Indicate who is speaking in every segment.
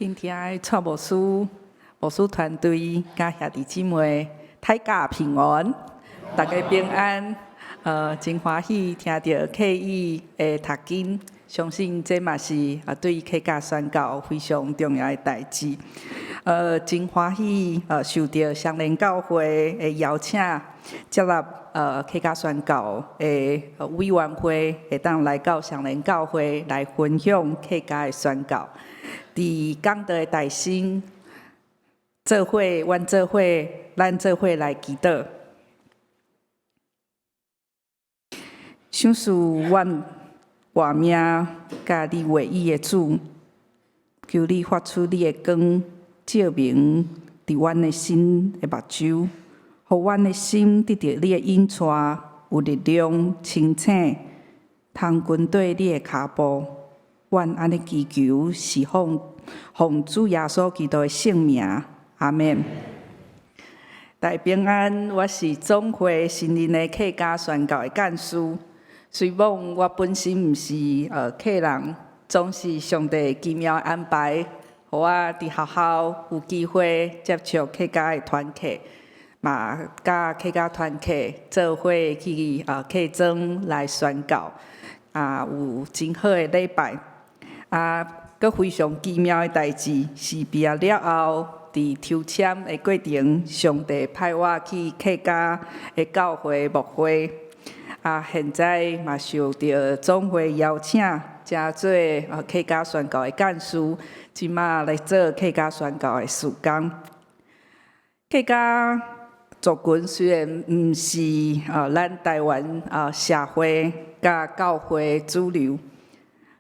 Speaker 1: 敬聽的蔡牧師、牧師團隊佮兄弟姊妹，大家平安，大家平安。真歡喜聽著客語的讀經，相信這嘛是啊對客家宣教非常重要的代誌。真歡喜受著雙連教會的邀請，接納客家宣教的委員會，會當來到雙連教會來分享客家的宣教。佇講道的大聲，做伙，阮做伙，咱做伙來祈禱。賞賜阮活命佮你話語的主，求你發出你的光，照明佇阮的心的目睭，予阮的心得著你的引帶，有力量清醒，通跟綴你的跤步。阮按呢祈求，是奉主耶穌基督的聖名，阿們。大家平安，我是總會新任的客家宣教的幹事。雖罔我本身毋是客人，總是上帝奇妙的安排，予我佇學校有機會接觸客家的團契，嘛佮客家團契做伙去客莊來宣教，啊有真好的禮拜。啊，閣非常奇妙的代誌是畢業了後，佇抽籤的過程，上帝派我去客家的教會牧會。啊，現在嘛受著總會邀請，成做客家宣教的幹事，這馬來做客家宣教的事工。客家族群雖然毋是咱台灣社會佮教會主流，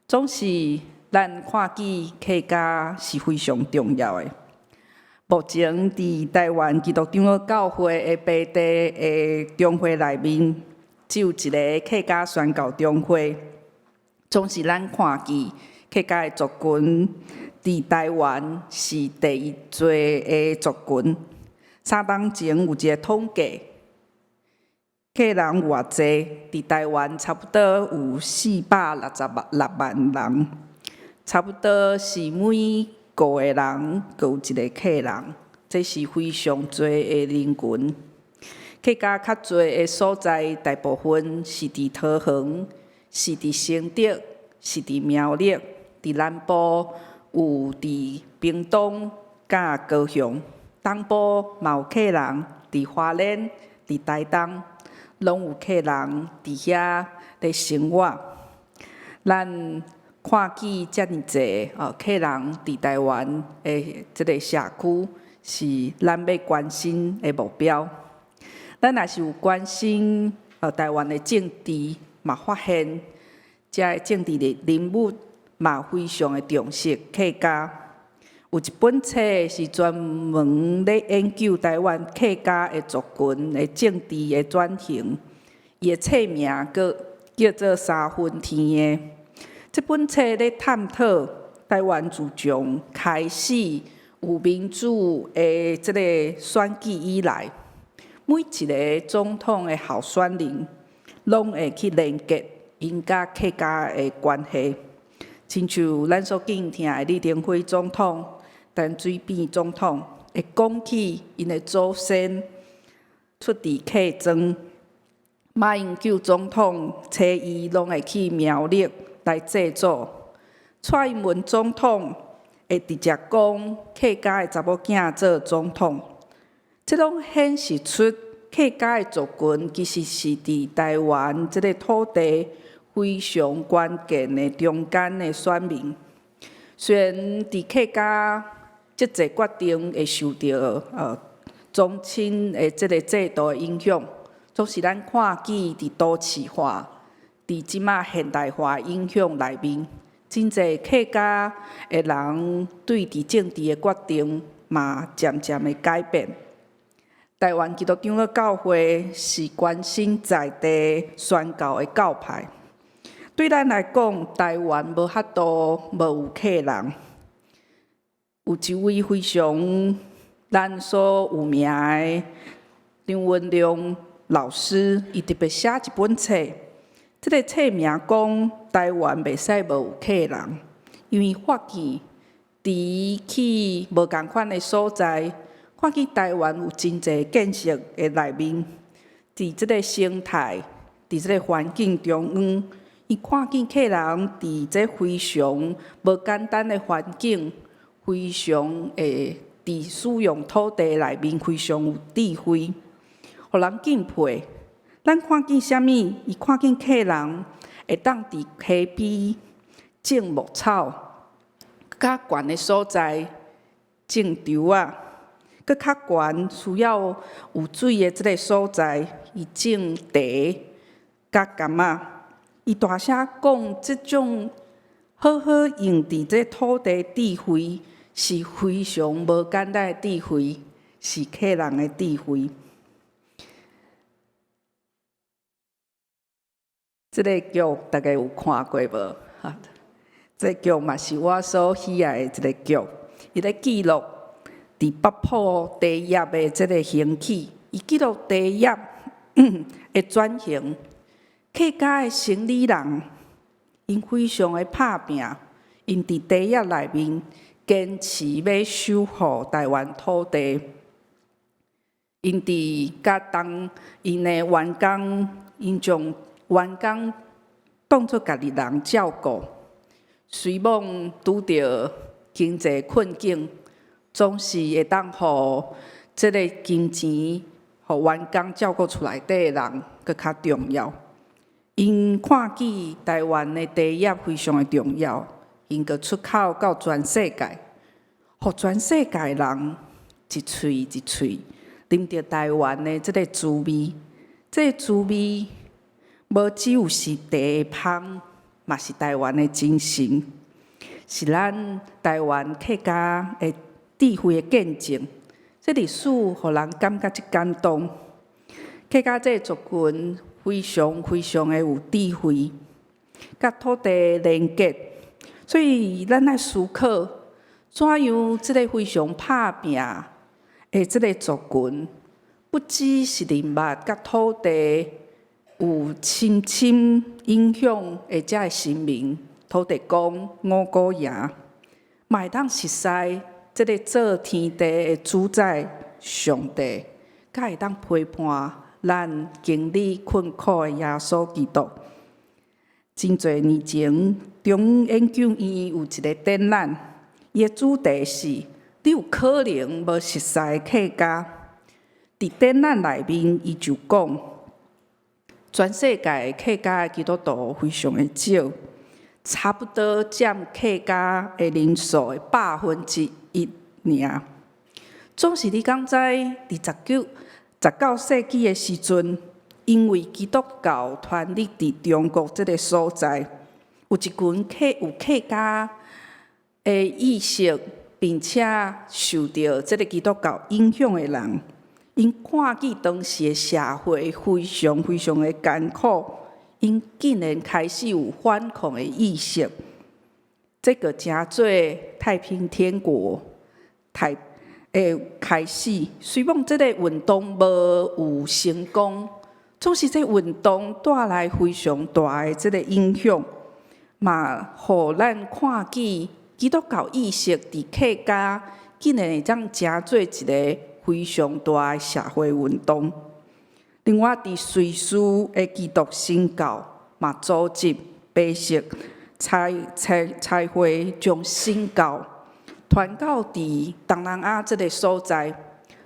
Speaker 1: 總是咱看見客家是非常重要的。目前佇台灣基督長老教會的白地的中會內面，只有一个客家宣教中會。總是咱看見客家的族群佇台灣是第一濟的族群。3冬前有一个統計，客人有偌濟？佇台灣差不多有466萬人，差不多是每五個人閣有一个客人，這是非常濟的人群。客家較濟的所在，大部分是佇桃園，是佇新竹，是佇苗栗，佇南部有佇屏東佮高雄，東部嘛有客人佇花蓮、佇台東，攏有客人佇遐咧生活。咱看見遮爾濟客人佇台灣的這个社區，是咱欲關心的目標。咱若是有關心台灣的政治，嘛發現遮个政治的人物嘛非常的重視客家。有一本冊是專門咧研究台灣客家的族群的政治的轉型，伊的冊名閣叫做《三分天的》。這本冊咧探討台灣自從開始有民主的這个選舉以來，每一个總統的候選人，攏會去連結𪜶佮客家的關係，親像咱所敬聽的李登輝總統、陳水扁總統，會講起𪜶的祖先出佇客莊，馬英九總統初一攏會去苗栗來祭祖，蔡英文總統會直接講客家的查某囝做總統。這攏顯示出客家的族群其實是佇台灣這个土地非常關鍵的中間的選民。雖然佇客家這濟決定會受著宗親的這个制度的影響，總是咱看見佇都市化、佇這馬現代化影響內面，真濟客家的人對佇政治的決定嘛漸漸的改變。台灣基督長老教會是關心在地宣教的教派。對咱來講，台灣無法度無有客人。有一位非常咱所有名的張文良老師，伊特別寫一本冊，這个冊名講台灣袂使無有客人，因為發現佇去無仝款的所在，看見台灣有真濟建設的內面，佇這个生態，佇這个環境中央，伊看見客人佇這非常無簡單的環境，非常會佇使用土地內面非常有智慧，予人敬佩。咱看見啥物？伊看見客人會當佇溪邊種牧草，較懸的所在種稻仔，閣較懸需要有水的這个所在，伊種茶佮柑仔。伊大聲講，這種好好用佇這土地智慧是非常無簡單的智慧，是客人的智慧。這个劇大家有看過無？哈，這個劇嘛是我所喜愛的一個劇，伊咧記錄佇北埔茶葉的這個興起，伊記錄茶葉的轉型，客家的生理人，𪜶非常的拍拚，𪜶佇茶葉內面堅持欲守護台灣土地，𪜶佇佮當𪜶的員工，𪜶將員工當做家己人照顧，雖罔拄著經濟困境，總是會當予這个金錢，予員工照顧厝內底的人，閣較重要。𪜶看見台灣的茶葉非常的重要，𪜶閣出口到全世界，予全世界人一喙一喙啉著台灣的這个滋味，這个滋味無只有是茶的芳，嘛是台灣的精神，是咱台灣客家的智慧的見證。這歷史予人感覺足感動。客家這個族群非常非常的有智慧，佮土地連結，所以咱愛思考，怎樣這个非常拍拚的這个族群，不只是認捌佮土地有深深影響的這个神明，土地公、五穀爺，嘛會當熟似這个造天地的主宰上帝，佮會當陪伴咱經歷困苦的耶穌基督。真濟年前，中央研究院有一个展覽，伊的主題是：你有可能無熟似客家。佇展覽內面，伊就講，全世界客家的基督徒非常的少，差不多佔客家的人數的1%爾。總是你敢知，佇19世紀的時陣，因為基督教傳入佇中國這个所在，有一群有客家的意識，並且受著這个基督教影響的人，𪜶看見當時的社會非常非常的艱苦，𪜶竟然開始有反抗的意識，這個成做太平天國太的開始。雖罔這个運動無有成功，總是這運動帶來非常大的這个影響，嘛予咱看見基督教意識佇客家竟然會當成做一个非常大的社會運動。另外，佇瑞士的基督新教嘛組織白色差會，將新教傳到佇東南亞這个所在。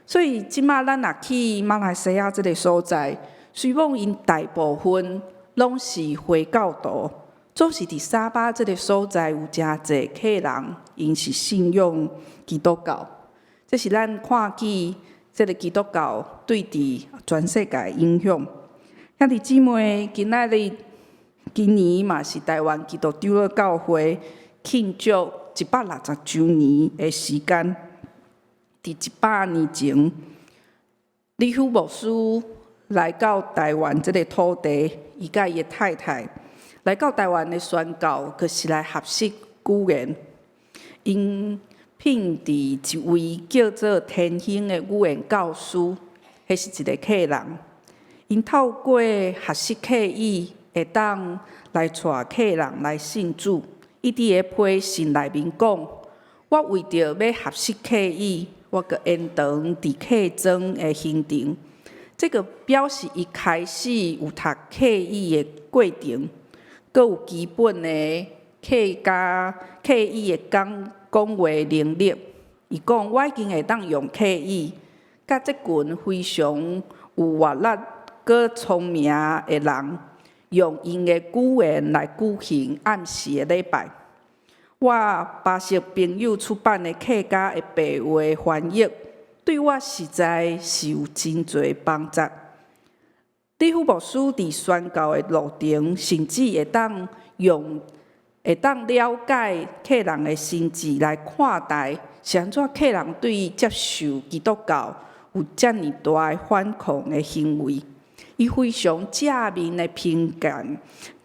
Speaker 1: 所以，這馬咱若去馬來西亞這个所在，雖罔𪜶大部分攏是回教徒，總是佇沙巴這个所在有誠濟客人，𪜶是信仰基督教。這是咱看見這个基督教對佇全世界影響。兄弟姊妹，今仔日今年嘛是台灣基督長老教會慶祝160週年的時間。佇100年前，李許牧師來到台灣這个土地，伊佮伊的太太來到台灣的宣教，就是來學習語言。𪜶聘佇一位叫做天興的語言教師，彼是一个客人。𪜶透過學習客語，會當來帶客人來信主。伊佇伊批信內面講：我我為著欲學習客語，我閣延長佇客莊的行程。這個表示伊開始有讀客語的過程，閣有基本的客家客語的講講話能力。伊講我已經會當用客語，佮這群非常有活力、閣聰明的人，用𪜶的語言來舉行暗時的禮拜。我巴錫朋友出版的客家的白話翻譯，對我實在是有真濟幫助。李福牧師佇宣教的路程，甚至會當用會當了解客人的心智來看待，是按怎客人對接受基督教有遮爾大的反抗的行為。伊非常正面的評價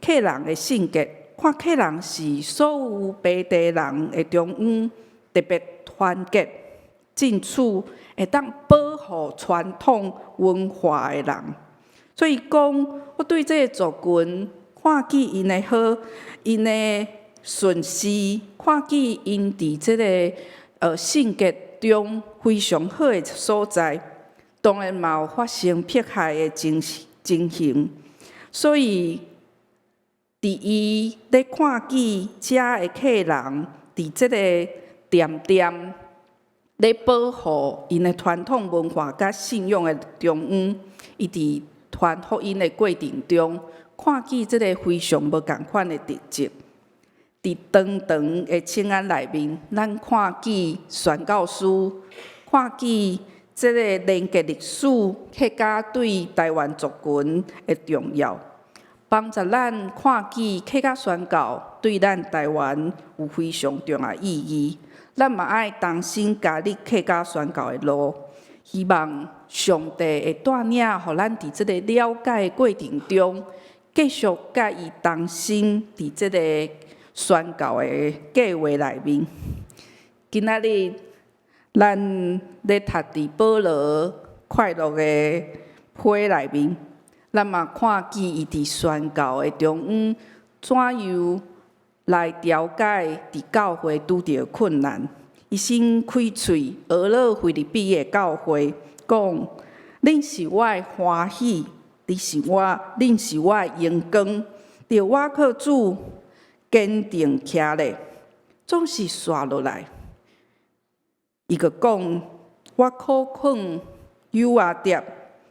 Speaker 1: 客人的性格，看客人是所有白地人的中央特別團結、進取，會當保護傳統文化的人。所以講，我對這个族群看見𪜶的好，𪜶的順勢，看見𪜶佇這个性格中非常好的所在，當然嘛有發生迫害的情形。所以，佇伊咧看見遮的客人佇這个恬恬咧保護𪜶的傳統文化佮信仰的中央，伊佇傳福音的過程中，看見這个非常無仝款的特質。佇長長的請安內面，咱看見宣教師，看見這个連結歷史客家對台灣族群的重要，幫助咱看見客家宣教對咱台灣有非常重要意義。咱嘛愛重新加入客家宣教的路，希望上帝會帶領，予咱佇這个了解的過程中，繼續佮伊同心佇這个宣教的計劃內面。今仔日咱咧讀佇保羅快樂的批內面，咱嘛看見伊佇宣教的中央怎樣來調解佇教會拄著困難。伊先開喙呵咾腓立比的教會，講：恁是我的歡喜，恁是我的榮光，著我靠主堅定徛咧，總是煞落來。伊閣講：我苦勸友阿蝶，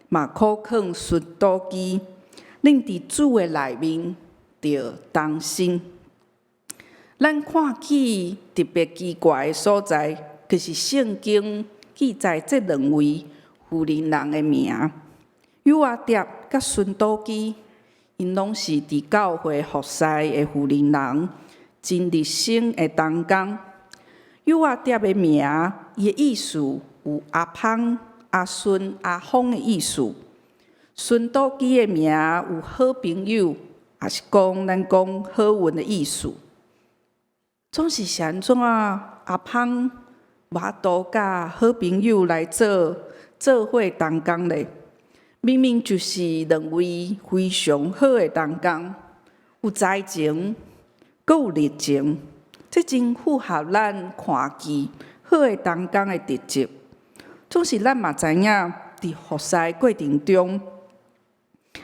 Speaker 1: 嘛苦勸循都基，恁佇主的內面著同心。咱看見特別奇怪的所在，就是聖經記載這兩位婦人人的名，友阿蝶佮循都基，𪜶攏是佇教會服侍的婦人人，真熱心的同工。友阿蝶的名，伊的意思有阿芳、阿孫、阿風的意思。循都基的名有好朋友，也是講咱講好運的意思。總是是按怎阿芳無法度佮好朋友來做做伙同工咧？明明就是兩位非常好的同工，有才情，閣有熱情，這真符合咱看見好的同工的特質。總是咱嘛知影，佇服侍過程中，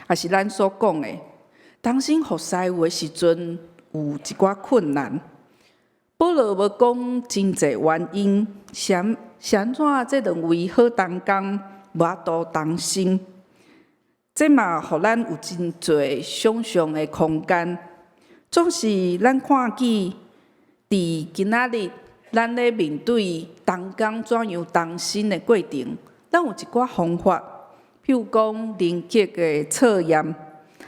Speaker 1: 也是咱所講的，同心服侍有的時陣有一寡困難。保羅無講真濟原因，是是按怎這兩位好同工無法度同心？這嘛予咱有真濟想象的空間。總是咱看見佇今仔日，咱咧面對同工怎樣同心的過程，咱有一寡方法，譬如講人格的測驗，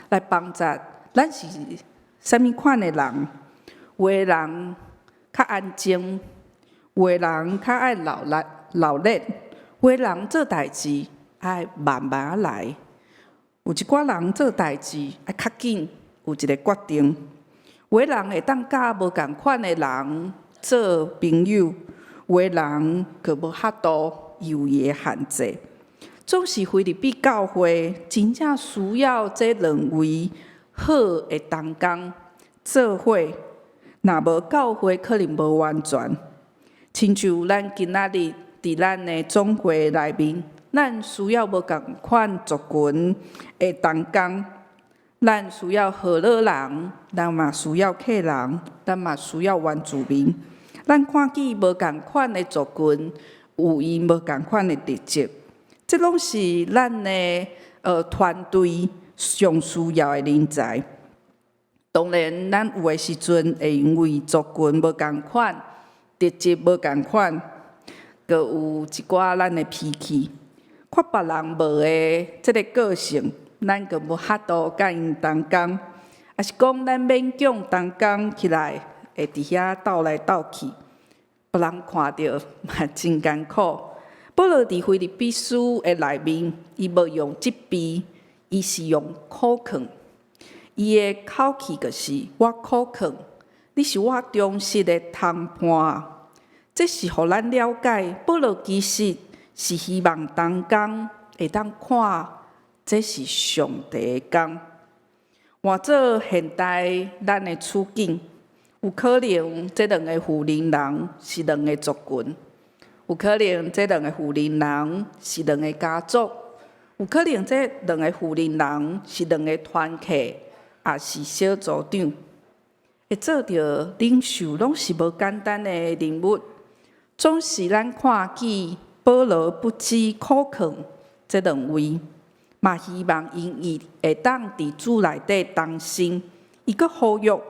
Speaker 1: 來幫助咱是啥物款的人。有的人較安靜，有的人較愛鬧熱鬧熱，有的人做代誌愛慢慢來，有一寡人做代誌愛較緊，有一个決定。有的人會當佮無仝款的人做朋友，有的人閣無法度，伊有伊的限制。總是腓立比教會真正需要這兩位好的同工做伙，若無教會可能無完全。親像咱今仔日佇咱的總會內面，咱需要無仝款族群的同工，咱需要河洛人，咱嘛需要客人，咱嘛需要原住民。咱看見無仝款的族群有𪜶無仝款的特質，這攏是咱的團隊上需要的人才。當然，咱有的時陣會因為族群無仝款，特質無仝款，閣有一寡咱的脾氣，看別人無的這个個性，咱閣無法度佮𪜶同工，抑是講咱勉強同工起來，會佇遐鬥來鬥去，別人看著嘛真艱苦。保羅佇腓立比書的內面，伊無用責備，伊是用苦勸。伊的口氣就是：我苦勸，你是我忠實的同伴。這是予咱了解，保羅其實是希望同工會當看，這是上帝的工。換做現代咱的處境，有可能這兩個負責人是兩個族群，有可能這兩個負責人是兩個家族，有可能這兩個負責人是兩個團契，抑是小組長。會做著領袖，攏是無簡單的任務。總是咱看見保羅不止苦勸這兩位，嘛希望𪜶伊會當佇主內底同心。伊閣呼籲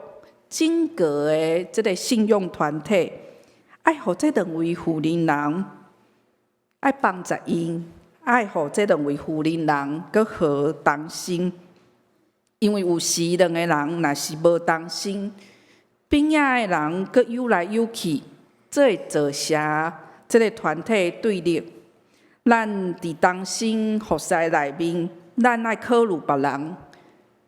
Speaker 1: 整個的這个信仰團體，愛予這兩位負責人，愛幫助𪜶，愛予這兩位負責人閣合同心。因為有時兩个人若是無同心，邊仔的人閣誘來誘去，這會造成這个團體對立。咱佇同心服侍內面，咱愛考慮別人，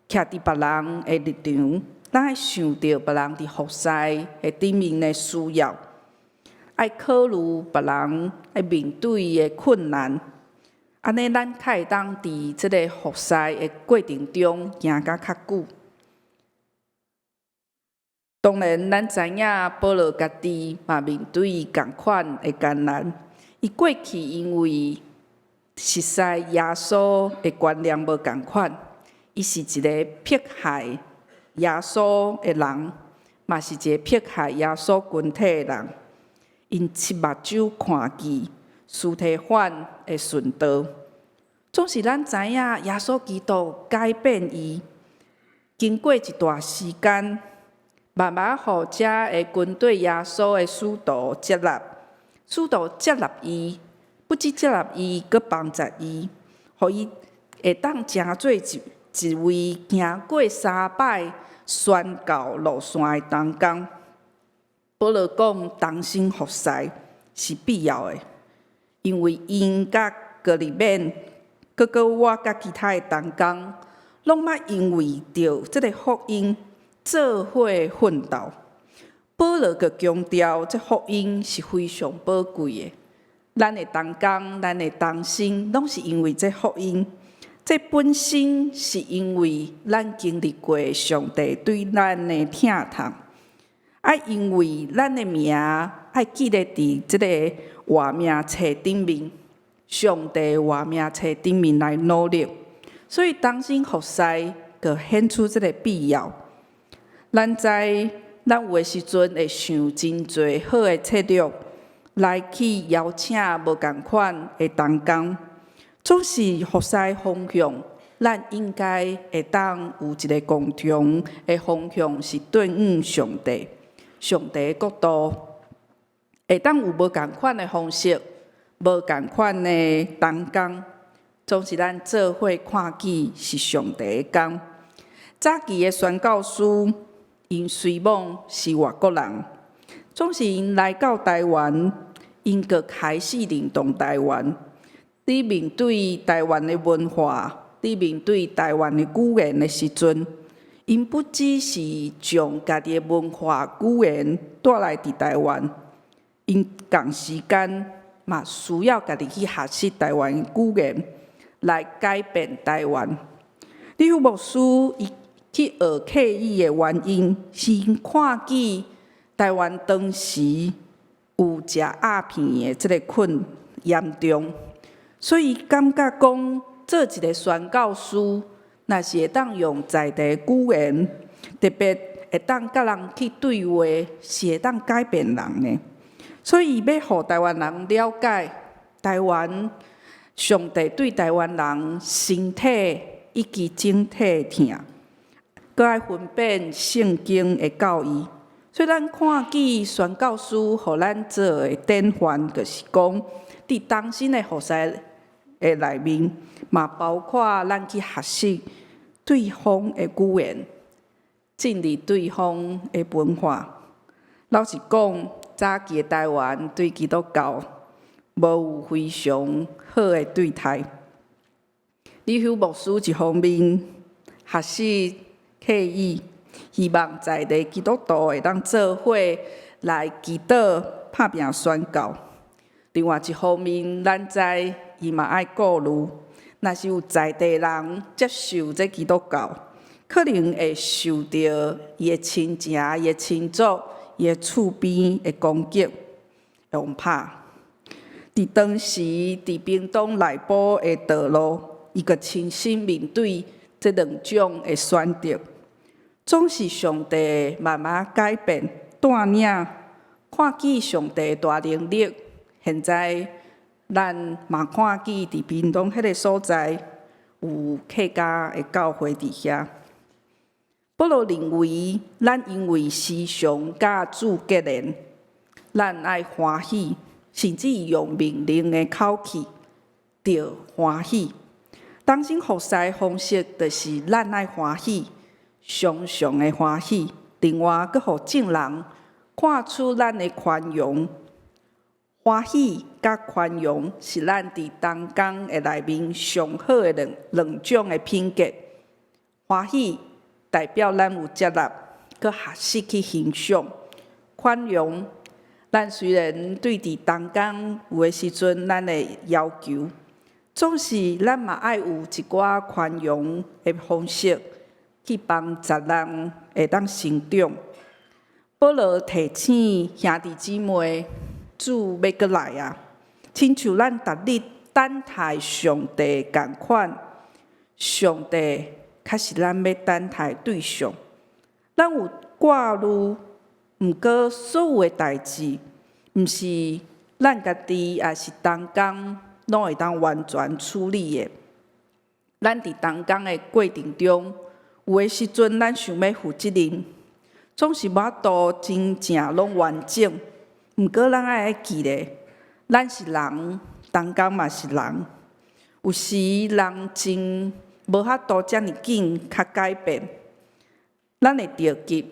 Speaker 1: 徛佇別人的立場，咱愛想著別人佇服侍的頂面的需要，愛考慮別人愛面對的困難。按呢，咱較會當佇這个服侍的過程中行甲較久。當然，咱知影保羅家己嘛面對仝款的艱難。伊過去因為熟似耶穌的觀念無仝款，伊是一个迫害耶穌的人，嘛是一个迫害耶穌群體的人。𪜶親目睭看見司提反的殉道，總是咱知影耶穌基督改變伊。經過一段時間，慢慢予遮的軍隊耶穌的使徒接納，使徒接納伊，不止接納伊，閣幫助伊，予伊會當成做一位行過三擺宣教路線的同工。保羅講同心服侍是必要的，因為𪜶佮哥利免，閣閣我佮其他的同工，攏捌因為著這个福音做伙奮鬥。保羅閣強調，這福音是非常寶貴的。咱的同工，咱的同心，攏是因為這福音。這本身是因為咱經歷過上帝對咱的疼痛，啊，因為咱的名愛記咧佇這个活命冊頂面，上帝活命冊頂面來努力，所以同心服侍就顯出這个必要。咱知咱有的時陣會想真濟好的策略來去邀請無仝款的同工，總是服侍方向，咱應該會當有一个共同的方向，是對向上帝、上帝的國度，會當有無仝款的方式、無仝款的同工，總是咱做伙看見是上帝的工。早期的宣教師，𪜶雖罔是外國人，總是𪜶來到台灣，𪜶閣開始認同台灣。佇面對台灣的文化，佇面對台灣的語言的時陣，𪜶不只是將家己的文化語言帶來佇台灣，𪜶仝時間嘛需要家己去學習台灣語言，來改變台灣。李福牧師伊去學客語的原因，是𪜶看見台灣當時有有食鴉片的這个困嚴重，所以感覺講做一个宣教師，若是會當用在地語言，特別會當佮人去對話，是會當改變人的。所以欲予台灣人了解台灣上帝對台灣人身體以及整體的疼，閣愛分辨聖經的教義。所以咱看見宣教師予咱做的典範，就是講，佇同心的服侍的內面，嘛包括咱去學習對方的語言，進入對方的文化。老實講，早期的台灣對基督教無有非常好的對待。李休牧師一方面學習客語，希望在地基督徒會當做伙來祈禱、拍拚宣教。另外一方面，咱知伊嘛愛顧慮，若是有在地人接受這基督教，可能會受著伊的親情、伊的親族、伊的厝邊的攻擊，會予拍。佇當時，佇屏東內埔的道路，伊閣親身面對這兩種的選擇。總是上帝慢慢改變，帶領，看見上帝大能力。現在咱嘛看見佇屏東彼个所在有客家的教會佇遐。保羅認為，咱因為時常佮主結連，咱愛歡喜，甚至用命令的口氣，著歡喜。同心服侍的方式，就是咱愛歡喜，常常的歡喜。另外，閣予眾人看出咱的寬容。歡喜佮寬容是咱佇同工的內面上好的兩種的品格。歡喜代表咱有接納，閣學習去欣賞。寬容，咱雖然對佇同工有的時陣，咱會要求，總是咱嘛愛有一寡寬容的方式去幫助人會當成長。保羅提醒兄弟姊妹，主欲閣來啊！親像咱逐日等待上帝仝款，上帝較是咱欲等待對象。咱有掛慮，毋過所有的代誌，毋是咱家己，抑是同工攏會當完全處理的。咱佇同工的過程中，有的時陣咱想欲負責任，總是無法度真正攏完整。毋過咱愛記得，咱是人，同工嘛是人。有時人真無法度遮爾緊較改變，咱會著急，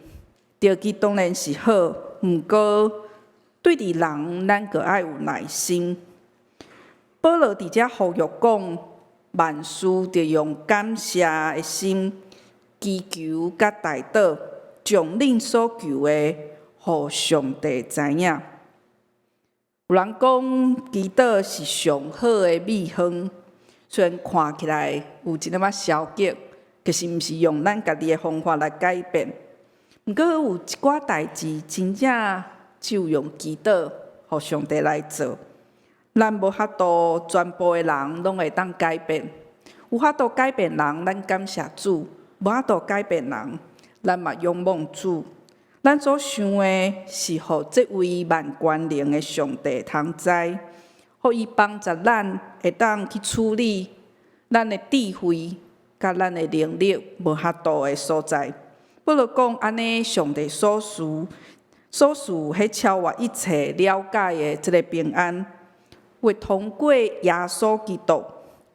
Speaker 1: 著急當然是好，毋過對佇人，咱閣愛有耐心。保羅佇遮呼籲講，萬事著用感謝的心，祈求佮代禱，將恁所求的，予上帝知影。有人講，祈禱是上好的秘方，雖然看起來有一點仔消極，其實毋是用咱家己的方法來改變。毋過有一寡代誌，真正只有用祈禱，予上帝來做。咱無法度全部的人攏會當改變，有法度改變人，咱感謝主；無法度改變人，咱嘛仰望主。咱所想的是，予這位萬權能的上帝通知，予伊幫助咱會當去處理咱的智慧佮咱的能力無法度的所在。保羅講按呢，上帝所賜所賜彼超越一切了解的這个平安，會通過耶穌基督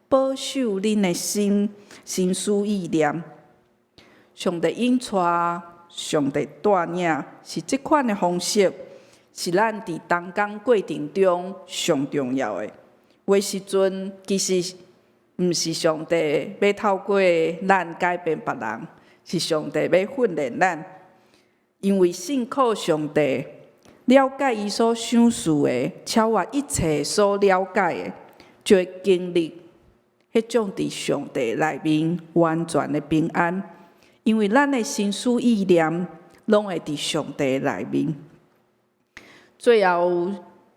Speaker 1: 保守恁的心、心思意念。上帝引帶，上帝帶領，是這款的方式，是咱佇同工過程中上重要的。有的時陣，其實毋是上帝欲透過咱改變別人，是上帝欲訓練咱。因為信靠上帝，了解伊所賞賜的，超越一切所了解的，就會經歷彼種佇上帝內面完全的平安。因為咱的心思意念攏會佇上帝內面。最後，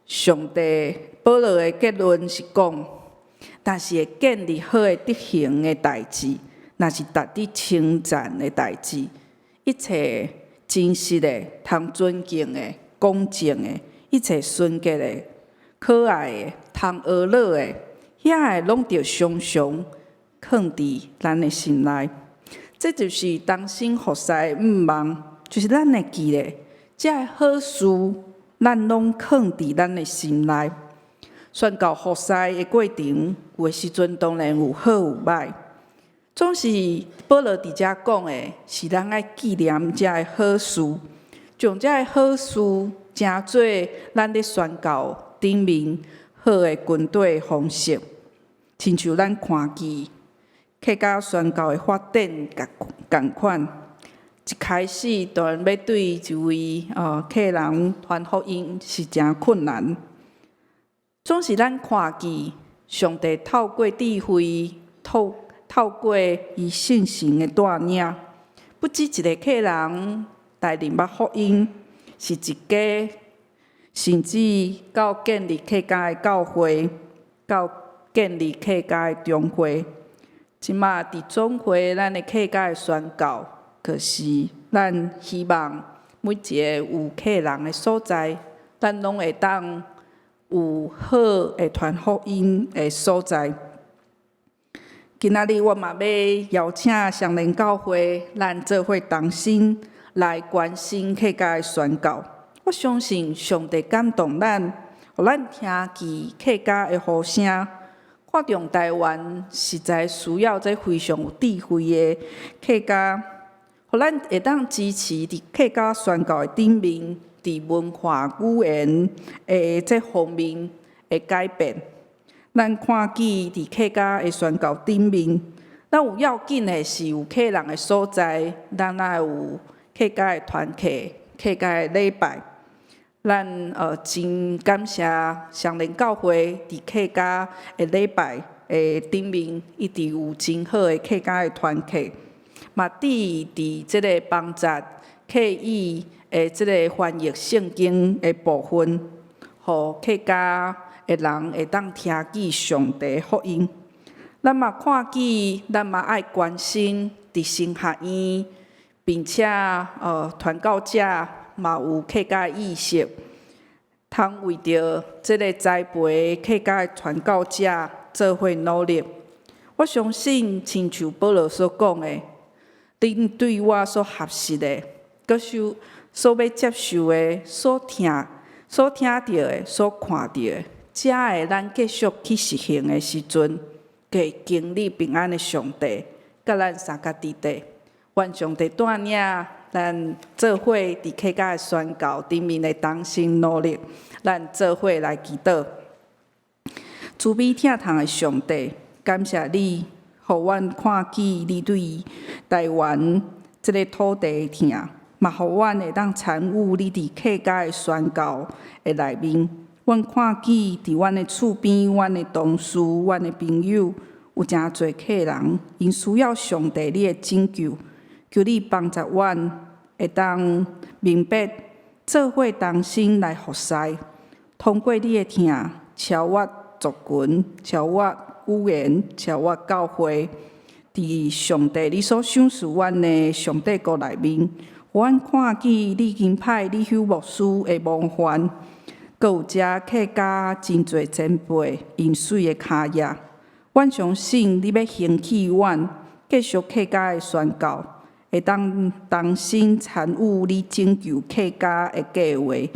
Speaker 1: 上帝保羅的結論是講，若是會建立好的德行的代誌，若是值得稱讚的代誌，一切真實的、通尊敬的、公正的，一切純潔的、可愛的、通學樂的，遐个攏著常常囥佇咱的心內。這就是同心服侍的向望，就是咱會記得，這个好事，咱攏囥佇咱的心內。宣教服侍的過程，有的時陣當然有好有歹。總是保羅佇遮講的是，咱愛紀念這个好事，將這个好事成做咱咧宣教頂面好的軍隊方式。親像咱看見客家宣教的發展仝款，一開始當然欲對一位客人傳福音是誠困難。總是咱看見上帝透過智慧，透過伊聖神的帶領，不止一個客人來認捌福音，是一家，甚至到建立客家的教會，到建立客家的中會。這馬佇總會，咱的客家的宣教，就是咱希望每一個有客人的所在，咱攏會當有好的傳福音的所在。今仔日我嘛欲邀請雙連教會，咱做伙同心來關心客家的宣教。我相信上帝感動咱，予咱聽見客家的呼聲。看重台灣實在需要這非常有智慧的客家，予咱會當支持佇客家宣教的頂面，佇文化語言的這方面的改變。咱看見佇客家的宣教頂面，咱有要緊的是有客人的所在，咱愛有客家的團契、客家的禮拜。咱真感謝雙連教會佇客家的禮拜的頂面，一直有真好的客家的團契，嘛佇佇這个幫助客語的這个翻譯聖經的部分，予客家的人會當聽見上帝福音。咱嘛看見，咱嘛愛關心佇神學院，並且傳教者嘛有客家意識，通為著這个栽培客家的傳教者做伙努力。我相信，親像保羅所講的，恁對我所學習的，閣受所欲接受的，所聽著的，所看著的，這个咱繼續去實行的時陣，會經歷平安的上帝，佮咱相佮佇底。願上帝帶領咱做伙佇客家的宣教頂面的同心努力，咱做伙來祈禱。慈悲疼痛的上帝，感謝你，予阮看見你對台灣這个土地的疼，嘛予阮會當參與你佇客家的宣教的內面。阮看見佇阮的厝邊、阮的同事、阮的朋友，有誠濟客人，𪜶需要上帝你的拯救，求你幫助阮會當明白做伙同心來服侍，通過你的疼，超越族群、超越語言、超越教會，佇上帝你所賞賜阮的上帝國內面，予阮看見你已經派李休牧師的模範，閣有遮客家真濟前輩𪜶媠的跤跡。阮相信你欲興起阮，繼續客家的宣教，會當同心參與你拯救客家的計劃。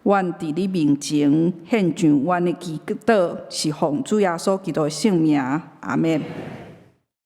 Speaker 1: 阮佇你面前獻上阮的祈禱，是奉主耶穌基督的聖名。阿們。